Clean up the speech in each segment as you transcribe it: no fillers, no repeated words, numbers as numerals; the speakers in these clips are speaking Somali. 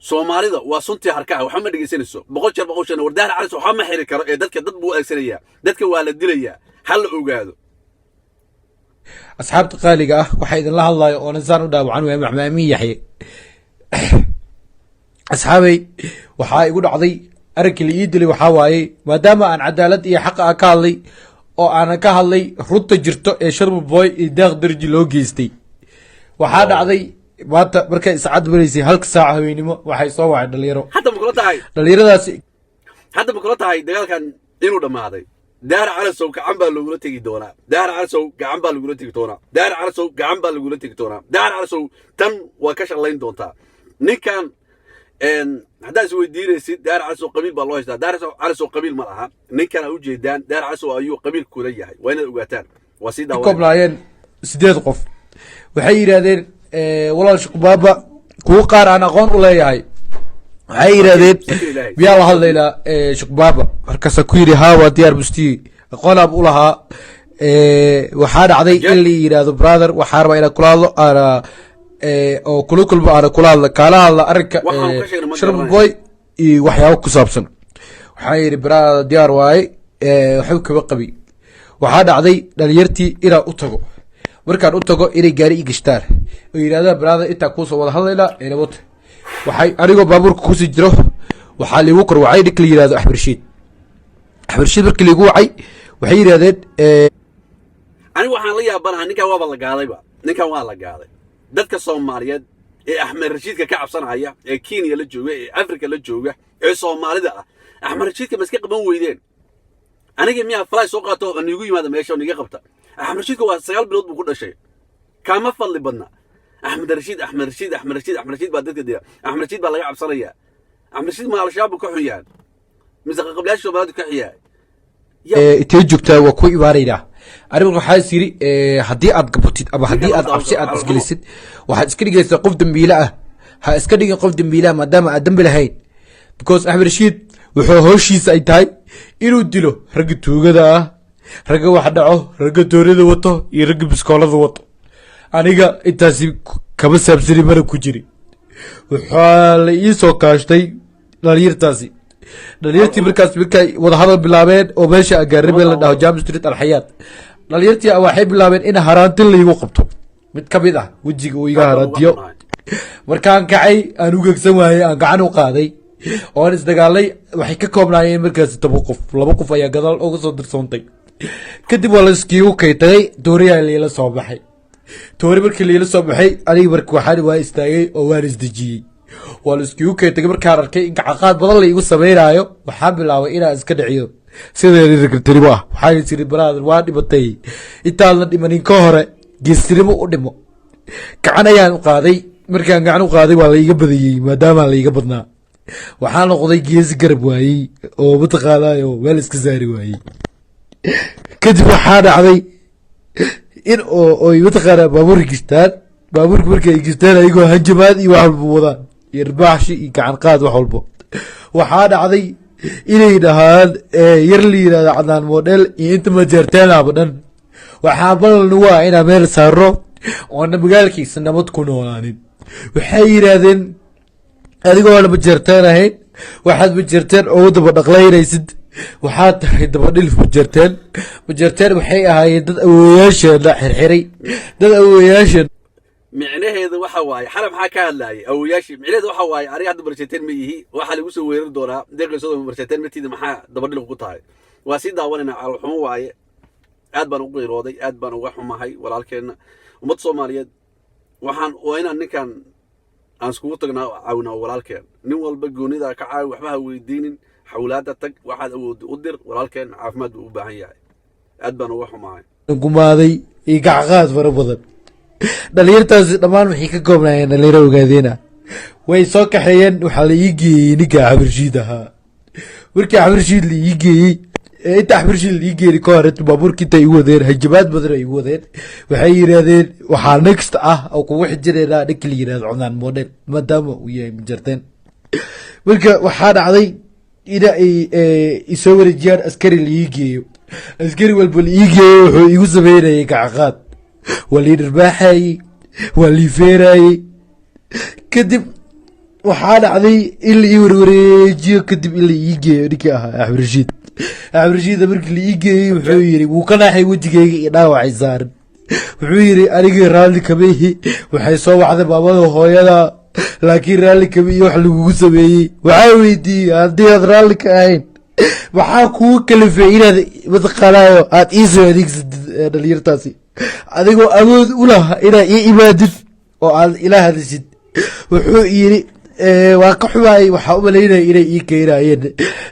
Soomaalida waa suntii harkaha, waxba ma dhegaysanayso. 100 jeer 100 jeer war Daahir Calasow waxba ma xiri karo ee dadka dad buu adeegsanayaa, dadka waa la dilayaa, ha la ogaado. Asxaabta qaaliga ah, waxaa idinla hadlayo oo nasaan u dhaawacan waaya Maxmed Amiin Yaxye. Asxaabay, waxaa igu dhacday arrinkii la ii dilay. Waxaa waaye maadaama aan cadaalad iyo xaqa ah ka hadlay oo aanan ka hadlay runta jirto ee Sharma Boy iyo Daaq Darji loo geystay. Waxaa dhacday maanta markay saacad maraysay halka saaca haweenimo, waxay soo wacay dhalinyaro. Hadda ma kula tahay? Dhalinyaradaasi Hadda ma kula tahay dagaalkan inuu dhammaaday? Daahir Calasow gacan baa loogula tegi doonaa. Daahir Calasow gacan baa lagula tegi doonaa. Daahir Calasow gacan baa lagula tegi doonaa. Daahir Calasow tan waa ka shaqlayn doontaa. Ninkan haddaad isweydiinaysid, Daahir Calasow qabiil baa loo haystaa. Daahir Calasow qabiil ma laha. Ninkan aa ujeedaan, Daahir Calasow ayuu qabiil kula yahay, waa inaad ogaataan. Waa sii daawanaya. Koobnaayeen sideed qof. Waxay yidhaahdeen, walaal Shuqbaaba, kuwo qaar aan aqoon u leeyahay, waxay yidhahdeen, miyaa la hadlaynaa Shuqbaaba? Markaasaa ku yidhi, haa, waa diyaar, mustiyi aqoonaab u lahaa. Waxaa dhacday in la yidhaahdo, brother, waxaa rabaa inaan kula hadlo, aana oo kula kulmo, aana kula hadla, kaala hadla arrinka Waxaan ka sheegnay ma Sharma garanayo. Boy iyo waxyaabo ku saabsan. Waxaa yidhi, brother, diyaar waaye, waxba kama qabi. Waxaa dhacday dhalinyartii inaan u tago. Markaan u tago, inay gaari ii gashtaan oo yidhahdaan, brother, intaa kuusoo wada hadlaynaa eelabota. Waxay anigoo baabuurka kusii jiro waxaa liigu kor wacay ninka la yihahdo Axmed Rashiid. Axmed Rashiid markii liigu wacay, waxay yidhahdeen Anigu waxaan la yaabanaha, ninkan waaba la gaadayba, ninkan waa la gaaday. Dadka Soomaaliyeed ee Axmed Rashiidka ka cabsanaya, ee Kenya la jooga, ee Africa la jooga, ee Soomaalida ah, Axmed Rashiidka ma iska qaban weydeen? Aniga miyaa fly soo qaato oo niigu yimaada meesha oo niga qabta? Axmed Rashiidka waa 9 bilood buu ku dhashay, kaama fadli badna. Axmed Rashiid, Axmed Rashiid, Axmed Rashiid, Axmed Rashiid baa dadka dila. Axmed Rashiid baa laga cabsanaya. Axmed Rashiid ma Al-Shabaab buu ka xun yahay mise qaqablayaasha Soomaalidu ka xun yahay? Intee joogtaa? Waa ku imaanaynaa. Anigu waxaa is yidhi, haddii aad gabatid ama haddii aad cabsi aad isgelisid, waxaad iska dhigaysaa qof dambiile ah. Ha iska dhigin qof dambiile ah maadaama aad dambi lahayn, because Axmed Rashiid wuxuu howshiisa ay tahay inuu dilo ragga tuugada ah, ragga wax dhaco, ragga doonida wato iyo ragga biskoolada wato. Aniga intaasi kama saabsani, mana ku jiri. Waxaa la ii soo kaashtay dhalinyartaasi. Dhalinyartii markaas markay wadahadal bilaabeen oo meesha agaarime la dhaho Jam Street Alxayaat, dhalinyartii waxay bilaabeen in haraantin laigu qabto. Mid ka mid ah wejiga uu iga haraantiyo. Markaan kacay, aan ugegsan waayey, aan gacan u qaaday oon isdagaalay. Waxay ka koobnaayeen markaasi 10 qof, laba qof ayaa gadaal uga soo dirsoontay. Kadib waa la iskiigu kay tagay, dooriyaa liila soo baxay. Toori markii liila soo baxay, aniga marka waxaan waa istaagay oo waan isdejiyey. Waa la iskiigu kay tagay. Markaan arkay in gacaqaad badan la igu sameynaayo, waxaan bilaabay inaan iska dhiciyo sideedii ragartinimo ah. Waxaan is iri, brother, waa dhimatay, intaadan dhimanin ka hore geestinimo u dhimo. Gacan ayaan u qaaday. Markaan gacan u qaaday, waa la iga badiyey. Maadaama la iga badnaa, waxaa noqday geesi garab waayey oo mataqaanaayo meel iska saari waayey. Kadib waxaa dhacday in oo oy mataqaanaa baabuurka gishtaan. Baabuurka markay ay gishtaan, ayagoo hanjamaad iyo wax walba wadaan iyo irbaaxshi iyo gacan qaad, wax walbo, waxaa dhacday inay dhahaan yar la yidhahdo Cadnaan Model iyo inta majeerteenaba dhan, waxaa ballan nagu ah inaan meel saaro oona magaalkiisa nabad ku noolaanin. Waxay yidhaahdeen, adigoo majeerteen ahayn, waxaad majeerteen ugu daba dhaqlaynaysid, waxaad tahay dabadhilif majeerteen. Majeerteen waxay ahaayeen dad awowayaasheena xirxiray, dad awowayaasheen. Micnaheedu waxa waaye, xalay maxaa ka hadlaayay awoyaashii? Micnaheedu waxa waaye, aniga hadda barjeteen ma yihi, waxaa lagu soo weerari doonaa deeqaysado barjeteen matiida, maxaa dabadhilif ku tahay? Waa sii daawanaynaa. Caloolxumo waaye, aad baan ugu qiirooday, aad baan uga xumahay walaalkeenna. Ummadda Soomaaliyeed waxaan waa inaan ninkan aan iskugu tagnaa, caawinaa walaalkeen. Nin walba goonida ka caawi, waxba ha weydiinin, xawlaada tag, waxaad awoodda u dir. Walaalkeen caafimaad buu u baahan yahay. Aad baan uga xumahay. Gumaaday iyo gacqaad fara badan. Dhalinyartaasi dhammaan waxay ka koobnaayeen dhalinyaro ogaadeena. Way soo kaxeeyeen. Waxaa la ii geeyey ninka Axmed ahaa. Markii Axmed la ii geeyey, inta Axmed la ii geeyey ka hore, baabuurka intay igu wadeen, hanjabaad badan ay igu wadeen. Waxay yidhaahdeen, waxaa next ah oo kugu xijinaynaa ninka la yidhahdo Cunaan Model, maadaama uu yahay majarteen. Marka waxaa dhacday ina ay isoo wareejiyaan, askari la ii geeyo. Askari walba la ii geeyo wuxuu igu sameynayay gacaqaad, waa lii dharbaaxayey, waa lii feerayey. Kadib Waxaa dhacday in la ii warwareejiyo, kadib in la ii geeyo ninkii ahaa Axmed Rashiid. Axmed Rashiid markii la ii geeyey, wuxuu yiri, wuu ka naaxay wejigeyga iyo dhaawacay saaran. Wuxuu yiri, "Anigii raalli kama ihi. Waxay soo wacday maamada hooyada, laakiin raalli kama iyo wax lagugu sameeyey." Waxaa weydiiyey, "Haddii aad raalli ka ahayn, maxaa kugu kalifay inaad mataqaanaayo aad ii soo adeegsatid dhalinyartaasi, adigoo awood u laha inaad ii imaadid oo aad ila hadashid?" Wuxuu yiri, "Waa ka xumaayay, waxaa u malaynaya inay ii keenayeen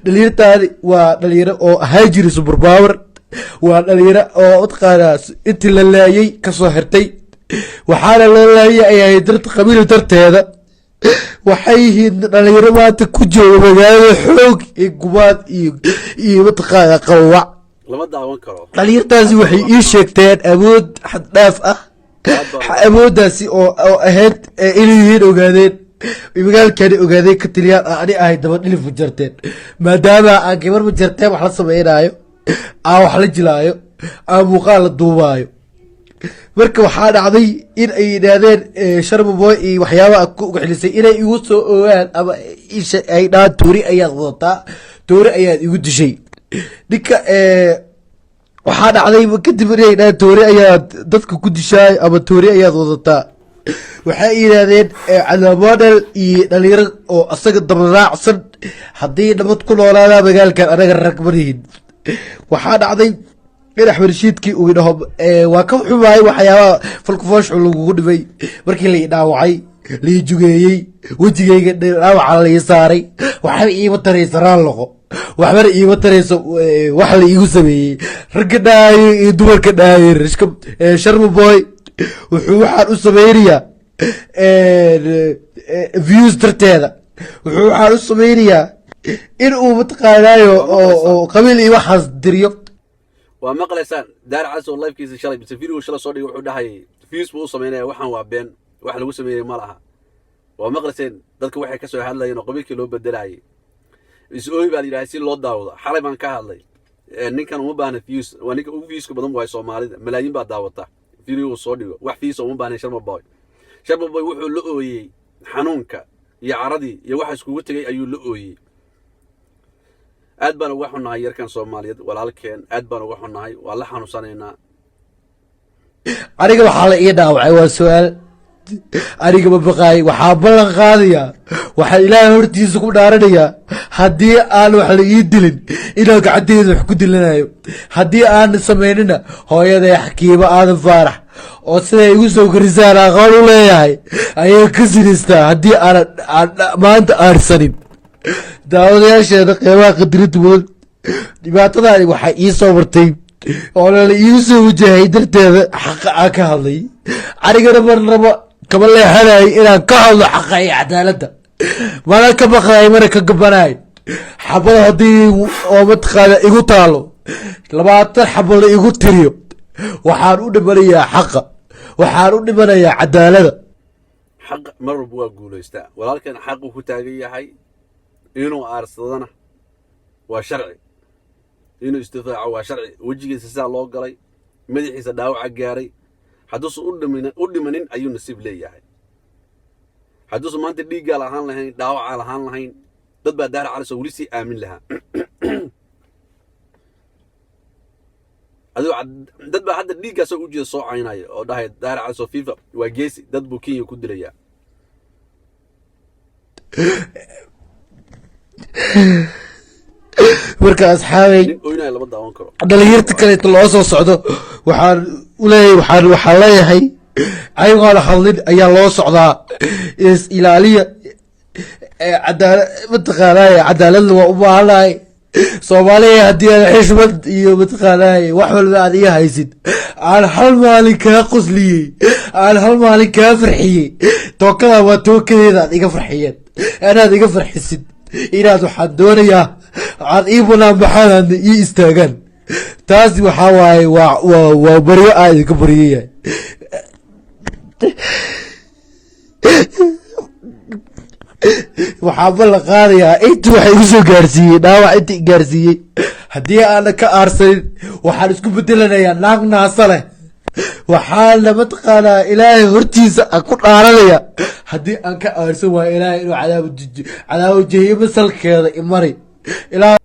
dhalinyartaani. Waa dhalinyaro oo ahaa jiri super power, waa dhalinyaro oo mataqaanaa intii la laayay kasoo xirtay, waxaana loo laayay ay ahayd dart qabiil darteeda. Waxay yihiin dhalinyaro maanta ku jooga magaalada xoog iyo gumaad iyo mataqaanaa qawac." Lama daawan karo. Dhalinyartaasi waxay ii sheegteen awood xad dhaaf ah, awooddaasi oo ahayd inay yihiin ogaadeen, magaalkani ogaadeen ka tiliyaan, aan ani ahay daba dhilif Majarteen, maadaama aan gabar Majarteen wax la sameynaayo, aan wax la jilaayo, aan muuqaal la duubaayo. Marka waxaa dhacday in ay yidhaahdeen Sharma Boy iyo waxyaabaha ku xilisay inay igu soo ogaan ama ay dhahaan, "Toori ayaad wadataa, toori ayaad igu dishay." Ninka waxaa dhacday kadib inay dhahaan, "Toori ayaad dadka ku dishaay ama toori ayaad wadataa." Waxay yidhaahdeen Cadaab Model iyo dhalinyaro oo asaga dabaraacsan, haddii nabad ku noolaadaa magaalkan, anaga rag marihin. Waxaa dhacday in Axmed Rashiidkii uu dhaho, "Waa ka xumaay waxyaabaha falkufooshu lagugu dhibay." Markii la i dhaawacay, la i jugeeyey, wejigayga dhaawaca la ii saaray, waxba iima taraysa raal noqo, waxbana iima tarayso wax la iigu sameeyey. Ragga dhaayo iyo dumarka dhaayo, Sharma Boy wuxuu waxaan u sameynayaa views darteeda, wuxuu waxaan u sameynayaa in uu mataqaanaayo oo qabiil iyo waxaas diriyo. Waa maqlaysaan Daar Casow livekiisa shalay mise video shalay soo dhigay. Wuxuu dhahayay views buu u sameynaya, waxaan waa been, wax lagu sameeyey ma laha. Waa maqlayseen dadka waxay ka soo hadlayeen oo qabiilkii loo bedelayay. Is-ooy baa la yidhahay si loo daawado. Xalay baan ka hadlay, ninkan uma baahna views, waa ninka ugu viewska badan waay Soomaalida, malaayiin baa daawata video uu soo dhigo. Wax views uma baahna Sharma Boy. Sharma Boy wuxuu la ooyey xanuunka iyo caradii iyo waxa iskugu tegay ayuu la ooyey. Aad baan uga xunnahay yarkan Soomaaliyeed, walaalkeen, aad baan uga xunnahay, waa la xanuunsanaynaa. Aniga waxaa la ii dhaawacay waa su-aal. Aniga ma baqaay. Waxaa ballan qaadayaa, waxaa Ilaahay hortiisa ku dhaaranayaa, haddii aan wax la ii dilin inaan gacanteyda wax ku dilanayo. Haddii aan samaynina, hooyaday Xakiimo Aadan Faarax oo siday igu soo korisaan aqoon u leeyahay ayaa ka sinaystaa haddii aanan aan maanta aarsanin. Daawadayaasheeda qeybaha qadirinta mudan, dhibaatadaani waxaa ii soo martay oo lala iigu soo wajahay darteeda xaqa aan ka hadlay. Anigana marnaba kama leexanayo inaan ka hadlo xaqa iyo cadaaladda, mana ka baqayo, mana ka gabanayo. Xabada haddii oo mataqaana igu taalo, 20 xabo la igu tiriyo, waxaan u dhimanayaa xaqa, waxaan u dhimanayaa cadaaladda. Xaq mar walba waa guulaystaa. Walaalkan xaquu ku taagan yahay, inuu aarsadana waa sharci, inuu isdifaaco waa sharci. Wejigiisa sidaa loo galay, madaxiisa dhaawaca gaaray, hadduusan u dhimanin ayuu nasiib leeyahay. Hadduusan maanta dhiiggaa lahaan lahayn, dhaawacaa lahaan lahayn, dad baa Daara Calisoo weli sii aamin lahaa. Adigoo dad baa hadda dhiiggaasoo u jeeda soo caynaya oo dhahaya, "Daara Calisoo FIFA waa geesi, dad buu Kenya ku dilayaa." Marka asxaabay, Nin oynaya lama daawan karo. dhalinyarta kaleeto loo soo socdo, waxaan uleeyahay, waxaan leeyahay, ayagoona hadlin ayaa loo socdaa. Is ilaaliya. Cadaala mataqaanaaye, cadaaladna waa u baahanahay Soomaaliya. Haddii aad xishmad iyo mataqaanaaye wax walba aad iga haysid, aan hal maalin kaa qosliyey, aan hal maalin kaa farxiyey, tookada waa tookadeeda aad iga farxiyeen, inaad iga farxisid, inaad waxaan doonayaa aad ii banaan baxaan, aadna ii istaagaan. Taasi waxaa waaye waa baryo aa idinka baryayahay. Waxaa ballan qaadayaa inta waxa igu soo gaarsiiyey dhaawac, inta i gaarsiiyey, haddii aanan ka aarsanin, waxaan isku bedelanayaa naag naasa leh. Waxaana mataqaanaa Ilaahay hortiisa aan ku dhaaranaya, haddii aan ka aarsan waayo, Ilaahay inuu cadaabo cadaabo jahiimo salkeeda imari ilaa.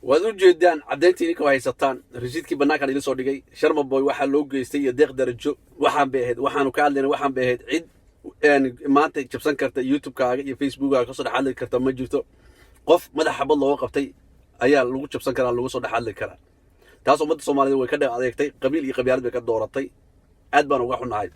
Waad u jeedaan caddayntii idinka haysataan, rasiidkii bannaankan idin soo dhigay. Sharma Boy waxaa loo geystay iyo Deeq Darajo waxaan bay ahayd, waxaanu ka hadlayna waxaan bay ahayd. Cid maanta jabsan karta YouTube-kaaga iyo Facebookkaaga kasoo dhex hadli karta ma jirto. Qof madax xabad looga qabtay ayaa lagu jabsan karaa, lagu soo dhex hadli karaa. Taas ummadda Soomaaliyed way ka dhex adeegtay, qabiil iyo qabyaalad bay ka dooratay. Aad baan uga xunnahay.